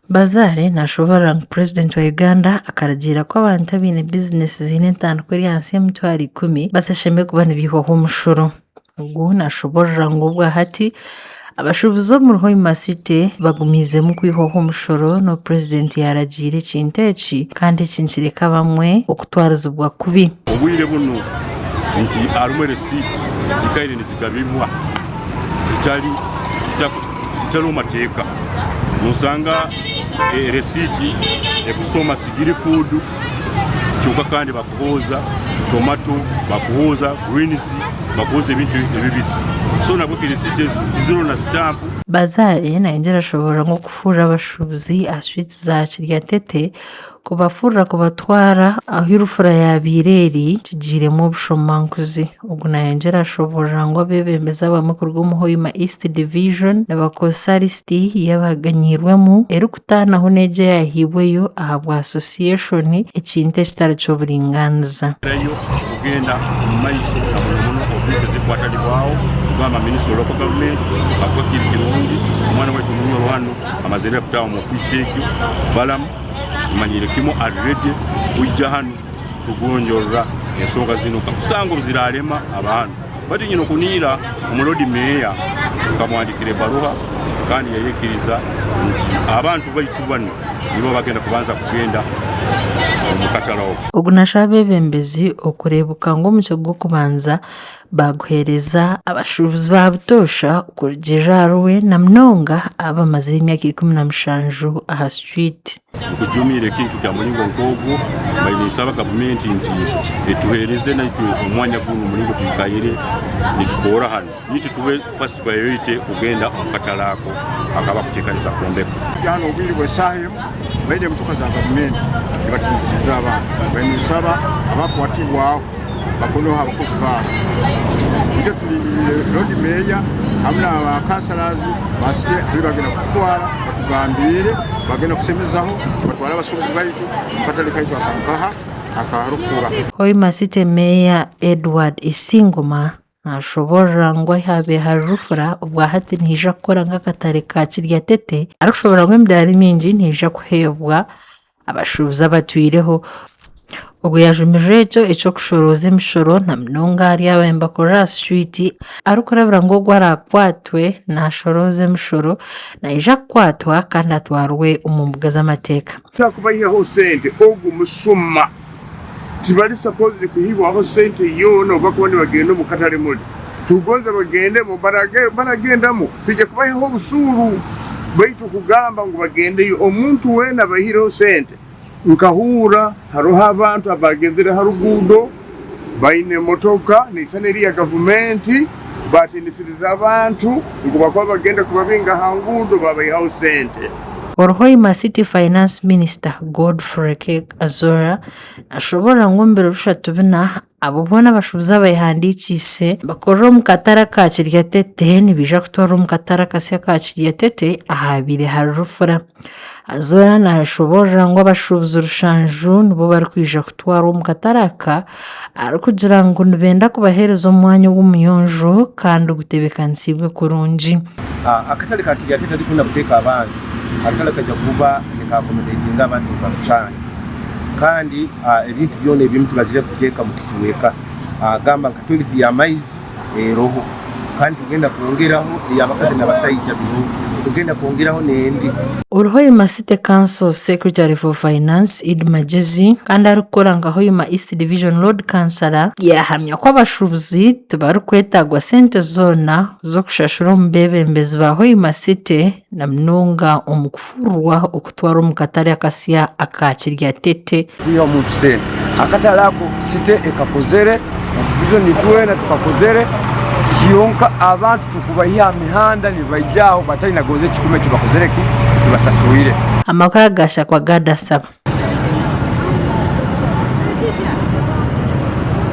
Bazaare nashoboorora ngu Purezidenti wa Uganda akaragiira ku abantu abaine bizinesi ziine entandikwa eri ahansi y'emitwaro ikumi batashemereire kuba nibaihwaho omushoro. Ogu nashoboorora ngu obwahati abashuubuzi omuri Hoima City bagumiizemu kwihwaho omushoro n'obu Purezidenti yaaragiire ekintu eki kandi eki nikireka abamwe okutwarizibwa kubi. Obwire bunu nti harimu erisiiti ezikaire nizigabibwa zitari zitariho mateeka. Nosanga erisiiti ekusoma sigiri food kyonka kandi bakuhooza tomato, bakuhooza greens, bakuhooza ebintu ebibisi. So nabwo erisiiti ezo tiziriho na sitampu. Bazaare nayongyera ashoboorora ngu okufuurira abashuubuzi aha streets za Kiryantete kubafurira kubatwara ahu rufura yaabaire eri kigiiremu obushomankuzi. Ogu nayongyera ashoboorora ngu abeebembezi abamwe kuruga omu Hoima East Division nibakozesa lisiti y'abaganyiirwemu erikutaanaho n'egyo eyaahaibweyo ahabwa association ekintu ekitari ky'oburingaaniza. Rayo kugenda omu maiso na muno muno ofiisi ezikwatanibwaho kugamba Ministry of Local Government ahakuba kiri kirungi omwana waitu Munyoro hanu amazire kutaaha omu ofiisi egyo Balamu manyire kimwe ari ready kwija hanu tugonjorra ensonga zinu kakusanga obu zirarema abantu. Baitu nyine okuniira omu Lord Mayor nkamuhandikira ebaruha kandi yayekiriza nti abantu baitu banu nibo bagenda kubanza kugenda omu katare oku. Ogu nashaba abeebembezi okureebuka ngu omukye gw'okubanza baaguheereza abashuubuzi ba butoosha kurugiirira ahari we na munonga abamazire emyaka 17 aha street. Nkujumiire ekintu kya muringo nk'ogwo, mbaire ninsaba gavumenti nti etuheereze naitwe omwanya gunu omuringo twikaire nitukoora hanu, naitwe tube first priority kugenda omu katare ako akabakuteekaniza kwombeka. Hanu obwire bw'eshaaha emwe baine emotoka za gavumenti nibatinisiza abantu. Mbaire ninsaba abakwatibwaho bakoneho abakozi baabo. Itwe tulindiriire Loodi Meeya hamu na ba kansalazi ba site ahu bagenda kututwara batugambiire bagenda kusemezaho batwale abasuubuzi baitu omu katale kaitu aka nkaha aka Rufura. Hoima City Meeya Edward Isingoma nashoboorora ngu ahu habaire hari Rufura obwahati nihaija kukora nk'akatare ka Kiryatete arikushoboorora ngu emidaara mingi neija kuheebwa abashuubuzi abatwireho. Ogu yaajumirira ekyo eky'okushorooza emishoro na munonga ahari ababaire nibakorera aha sitwiti arikurabura ngu ogu araakwatwe naashorooza emishoro naija kukwatwa kandi atwarwe omu mbuga z'amateeka. Takubaihaho sente ogu musuma tibari supposed kuhibwaho sente yoona obu bakuba nibagenda omu katare muri tukugonza bagendemu baragendamu twija kubaihaho obusuuru baitu kugamba ngu bagendeyo omuntu weena abaihireho sente Nkahurra haroho abantu abaagenzire ha ruguudo baine emotoka neisana eri ya gavumenti baatiinisiriza abantu ngu bakuba bagenda kubabinga ha nguudo baabaihaho sente. Hoima City Finance Minister Godfrey Azora nashoboorora ngu omu biro bishatu bina, abo boona abashuubuzi abehandiikiise bakorera omu katare aka Kiryatete nibaija kutwarwa omu katare akasya aka Kiryatete ahabaire hari Rufura. Azora nashoboorora ngu abashuubuzi rushanju nibo barikwija kutwarwa omu katare aka arikugira ngu nibenda kubaheereza omwanya ogw'omuyonjo kandi ogutebeekanisiibwe kurungi. Akatare ka Kiryatete tarikwenda kuteeka abantu, akatare kaija kuba nika accommodatinga abantu nka rushanju kandi ebintu byona ebimwe tibazire kuteeka omu kicweka gamba nka toilet y'amaizi eroho kandi tugenda kwongeraho ey'abakazi n'abasaija biroho tugenda kwongeraho n'endi. Ori Hoima City Council Secretary for Finance, Idd Magyezi kandi arikukora nka Hoima East Division Lord Councillor yaahamya ku abashuubuzi tibarikwetaagwa sente zoona z'okushashura omu beebembezi ba Hoima City na munonga omu kufururwa okutwarwa omu katare akasya aka Kiryatete. Kwiha omuntu sente. Akatare ako city ekakozere, division twena tukakozere, kyonka abantu tukubaiha aha mihanda nibaija aho batari na gonza ekikumi eki bakozere ki? Eki basaswire. Amakuru aga Shakwa Gad Asaba.